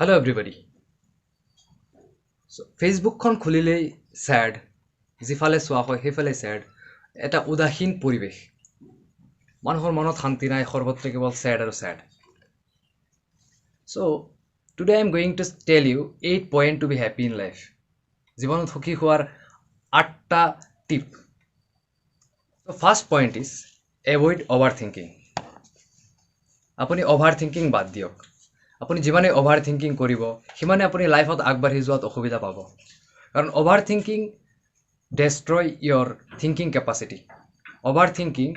Hello everybody. চ' ফেচবুকখন খুলিলেই said, যিফালে চোৱা হয় সেইফালে ছেড, এটা উদাসীন পৰিৱেশ, মানুহৰ মনত শান্তি নাই, সৰ্বত্ৰে কেৱল ছেড আৰু sad. So today I am going to tell you 8 point to be happy in life. জীৱনত সুখী হোৱাৰ 8টা tip. So first point is avoid over thinking. আপুনি অভাৰ থিংকিং বাদ দিয়ক। আপুনি যিমানেই অভাৰ থিংকিং কৰিব সিমানে আপুনি লাইফত আগবাঢ়ি যোৱাত অসুবিধা পাব, কাৰণ over thinking destroy your thinking capacity. Over thinking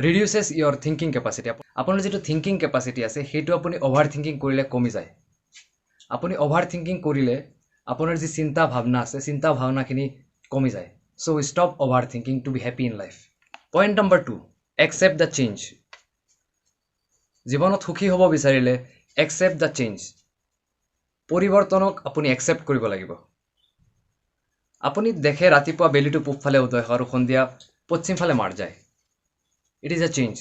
reduces your thinking capacity. আপোনাৰ যিটো থিংকিং কেপাচিটি আছে সেইটো আপুনি অভাৰ থিংকিং কৰিলে কমি যায়। আপুনি অভাৰ থিংকিং কৰিলে আপোনাৰ যি চিন্তা ভাৱনা আছে চিন্তা ভাৱনাখিনি কমি যায়। So stop over thinking to be happy in life. Point number 2, accept the change. জীৱনত সুখী হ'ব বিচাৰিলে একচেপ্ট the change. পৰিৱৰ্তনক আপুনি একচেপ্ট কৰিব লাগিব। আপুনি দেখে ৰাতিপুৱা বেলিটো পূবফালে উদয় হয় আৰু সন্ধিয়া পশ্চিমফালে মাৰ যায়। It is a change.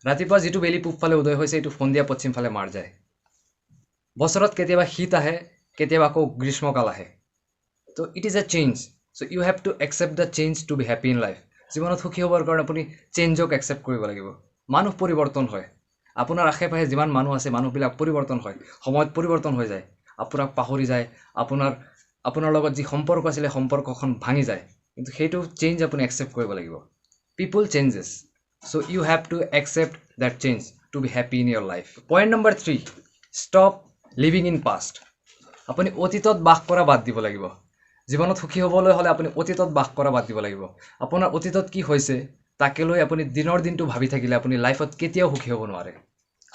ৰাতিপুৱা যিটো বেলি পূবফালে উদয় হৈছে এইটো সন্ধিয়া পশ্চিমফালে মাৰ যায়। বছৰত কেতিয়াবা শীত আহে, কেতিয়াবা আকৌ গ্ৰীষ্মকাল আহে। তো it is a change. So you have to accept the change to be happy in life. জীৱনত সুখী হ'বৰ কাৰণে আপুনি চেঞ্জক একচেপ্ট কৰিব লাগিব। মানুহ পৰিৱৰ্তন হয়, আপোনাৰ আশে পাশে যিমান মানুহ আছে মানুহবিলাক পৰিৱৰ্তন হয়, সময়ত পৰিৱৰ্তন হৈ যায়, আপোনাক পাহৰি যায়, আপোনাৰ লগত যি সম্পৰ্ক আছিলে সম্পৰ্কখন ভাঙি যায়। কিন্তু সেইটো চেঞ্জ আপুনি একচেপ্ট কৰিব লাগিব। People changes, so you have to accept that change to be happy in your life. Point number 3, stop living in past. আপুনি অতীতত বাস কৰা বাদ দিব লাগিব। জীৱনত সুখী হ'বলৈ হ'লে আপুনি অতীতত বাস কৰা বাদ দিব লাগিব। আপোনাৰ অতীতত কি হৈছে তাকে লৈ আপুনি দিনৰ দিনটো ভাবি থাকিলে আপুনি লাইফত কেতিয়াও সুখী হ'ব নোৱাৰে।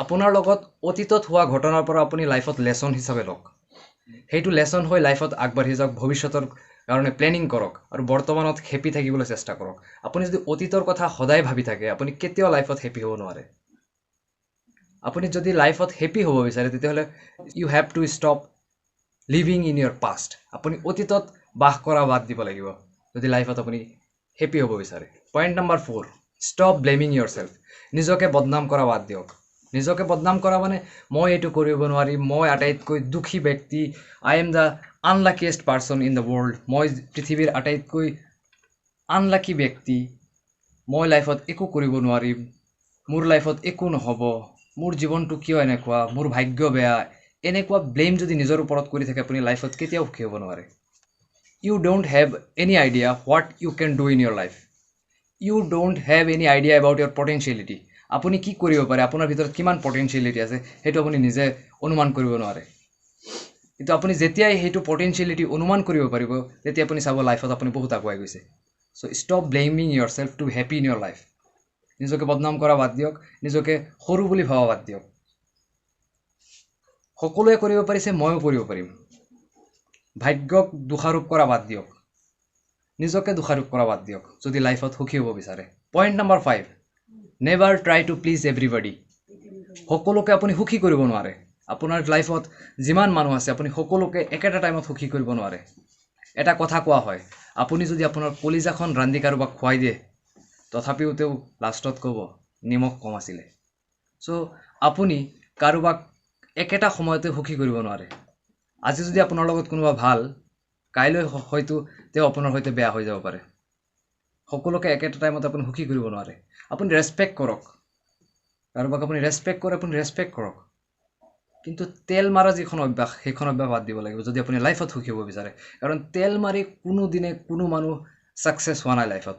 আপোনাৰ লগত অতীতত হোৱা ঘটনাৰ পৰা আপুনি লাইফত লেচন হিচাপে লওক, সেইটো লেচন হৈ লাইফত আগবাঢ়ি যাওক, ভৱিষ্যতৰ কাৰণে প্লেনিং কৰক আৰু বৰ্তমানত হেপী থাকিবলৈ চেষ্টা কৰক। আপুনি যদি অতীতৰ কথা সদায় ভাবি থাকে আপুনি কেতিয়াও লাইফত হেপী হ'ব নোৱাৰে। আপুনি যদি লাইফত হেপী হ'ব বিচাৰে তেতিয়াহ'লে you have to stop living in your past. আপুনি অতীতত বাস কৰা বাদ দিব লাগিব যদি লাইফত আপুনি হেপী হ'ব বিচাৰে। Point number 4, stop blaming your self. নিজকে বদনাম কৰা বাদ দিয়ক। নিজকে বদনাম কৰা মানে মই এইটো কৰিব নোৱাৰিম, মই আটাইতকৈ দুখী ব্যক্তি, I am the unluckiest person in the world, মই পৃথিৱীৰ আটাইতকৈ আনলাকি ব্যক্তি, মই লাইফত একো কৰিব নোৱাৰিম, মোৰ লাইফত একো নহ'ব, মোৰ জীৱনটো কিয় এনেকুৱা, মোৰ ভাগ্য বেয়া, এনেকুৱা ব্লেম যদি নিজৰ ওপৰত কৰি থাকে আপুনি লাইফত কেতিয়াও সুখী হ'ব নোৱাৰে। You don't have any idea what you can do in your life. You don't have any idea about your potentiality. আপুনি কি কৰিব পাৰে, আপোনাৰ ভিতৰত কিমান পটেঞ্চিয়েলিটি আছে সেইটো আপুনি নিজে অনুমান কৰিব নোৱাৰে। কিন্তু আপুনি যেতিয়াই সেইটো পটেঞ্চিয়েলিটি অনুমান কৰিব পাৰিব তেতিয়া আপুনি চাব লাইফত আপুনি বহুত আগুৱাই গৈছে। So stop blaming your self to happy in your life. নিজকে বদনাম কৰা বাদ দিয়ক, নিজকে সৰু বুলি ভবা বাদ দিয়ক। সকলোৱে কৰিব পাৰিছে, ময়ো কৰিব পাৰিম। ভাগ্যক দোষাৰোপ কৰা বাদ দিয়ক, নিজকে দোষাৰোপ কৰা বাদ দিয়ক যদি লাইফত সুখী হ'ব বিচাৰে। Point number 5, never try to please everybody. সকলোকে আপুনি সুখী কৰিব নোৱাৰে। আপোনাৰ লাইফত যিমান মানুহ আছে আপুনি সকলোকে একেটা টাইমত সুখী কৰিব নোৱাৰে। এটা কথা কোৱা হয়, আপুনি যদি আপোনাৰ কলিজাখন ৰান্ধি কাৰোবাক খুৱাই দিয়ে তথাপিও তেওঁ লাষ্টত ক'ব নিমখ কম আছিলে। চ' আপুনি কাৰোবাক একেটা সময়তে সুখী কৰিব নোৱাৰে। আজি যদি আপোনাৰ লগত কোনোবা ভাল, কাইলৈ হয়তো তেওঁ আপোনাৰ সৈতে বেয়া হৈ যাব পাৰে। সকলোকে একেটা টাইমত আপুনি সুখী কৰিব নোৱাৰে। আপুনি ৰেচপেক্ট কৰক, কাৰোবাক আপুনি ৰেচপেক্ট কৰে, আপুনি ৰেচপেক্ট কৰক, কিন্তু তেল মাৰা যিখন অভ্যাস সেইখন অভ্যাস বাদ দিব লাগিব যদি আপুনি লাইফত সুখী হ'ব বিচাৰে। কাৰণ তেল মাৰি কোনোদিনে কোনো মানুহ ছাকচেছ হোৱা নাই লাইফত।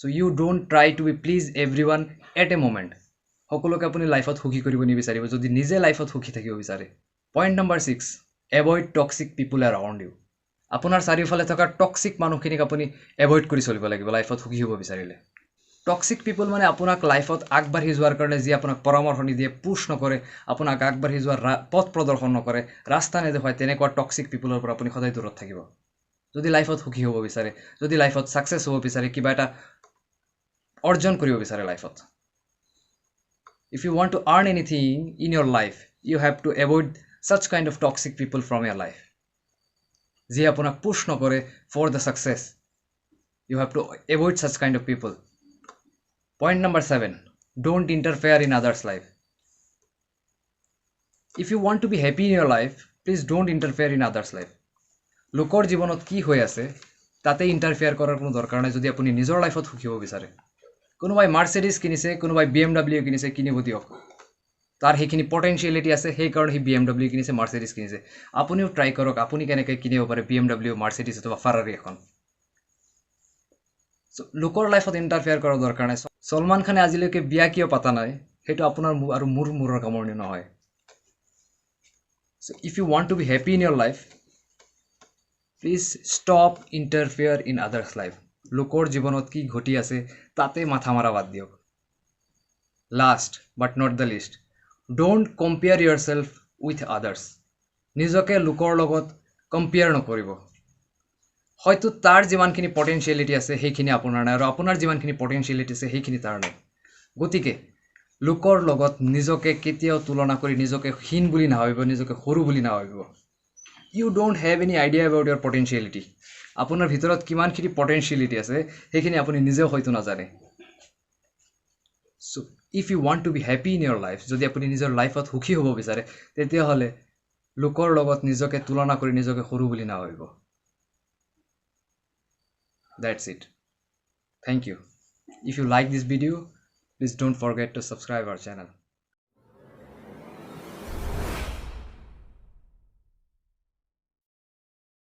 So you don't try to be please every one at a moment. সকলোকে আপুনি লাইফত সুখী কৰিব নিবিচাৰিব যদি নিজে লাইফত সুখী থাকিব বিচাৰে। Point number 6, avoid toxic people around you. আপোনাৰ চাৰিওফালে থকা টক্সিক মানুহখিনিক আপুনি এভইড কৰি চলিব লাগিব লাইফত সুখী হ'ব বিচাৰিলে। টক্সিক পিপুল মানে আপোনাক লাইফত আগবাঢ়ি যোৱাৰ কাৰণে যি আপোনাক পৰামৰ্শ নিদিয়ে, পুছ নকৰে, আপোনাক আগবাঢ়ি যোৱাৰ পথ প্ৰদৰ্শন নকৰে, ৰাস্তা নেদেখুৱায়, তেনেকুৱা টক্সিক পিপুলৰ পৰা আপুনি সদায় দূৰত থাকিব যদি লাইফত সুখী হ'ব বিচাৰে, যদি লাইফত ছাকচেছ হ'ব বিচাৰে, কিবা এটা অৰ্জন কৰিব বিচাৰে লাইফত। If you want to earn anything in your life, you have to avoid such kind of toxic people from your life. যিয়ে আপোনাক পুছ নকৰে for the success, you have to avoid such kind of people. Point number 7, don't interfere in others life. If you want to be happy in your life, please don't interfere in others life. লোকৰ জীৱনত কি হৈ আছে তাতে interfere কৰাৰ কোনো দৰকাৰ নাই যদি আপুনি নিজৰ লাইফত সুখী হ'ব বিচাৰে। কোনোবাই মাৰ্চিডিজ কিনিছে, কোনোবাই BMW কিনিছে, কিনিব দিয়ক, তাৰ সেইখিনি পটেঞ্চিয়েলিটি আছে, সেইকাৰণে সি BMW কিনিছে, মাৰ্চিডিজ কিনিছে। আপুনিও ট্ৰাই কৰক, আপুনি কেনেকৈ কিনিব পাৰে BMW, Mercedes অথবা ফাৰাৰী এখন। লোকৰ লাইফত ইণ্টাৰফেয়াৰ কৰাৰ দৰকাৰ নাই। ছলমান খানে আজিলৈকে বিয়া কিয় পতা নাই সেইটো আপোনাৰ আৰু মোৰ মূৰৰ কামৰণি নহয়। So if you want to be happy in your life, please stop interfere in others life. লোকৰ জীৱনত কি ঘটি আছে তাতে মাথা মাৰা বাদ দিয়ক। Last but not the least, don't compare yourself with others. নিজকে লোকৰ লগত কম্পেয়াৰ নকৰিব। হয়তো তাৰ যিমানখিনি পটেঞ্চিয়েলিটি আছে সেইখিনি আপোনাৰ নাই, আৰু আপোনাৰ যিমানখিনি পটেঞ্চিয়েলিটি আছে সেইখিনি তাৰ নাই। গতিকে লোকৰ লগত নিজকে কেতিয়াও তুলনা কৰি নিজকে হীন বুলি নাভাবিব, নিজকে সৰু বুলি নাভাবিব। You don't have any idea about your potentiality. আপোনাৰ ভিতৰত কিমানখিনি পটেঞ্চিয়েলিটি আছে সেইখিনি আপুনি নিজেও হয়তো নাজানে। So if you want to be happy in your life, যদি আপুনি নিজৰ লাইফত সুখী হ'ব বিচাৰে, তেতিয়াহ'লে লোকৰ লগত নিজকে তুলনা কৰি নিজকে সৰু বুলি নাভাবিব। That's it. Thank you. If you like this video, please don't forget to subscribe our channel.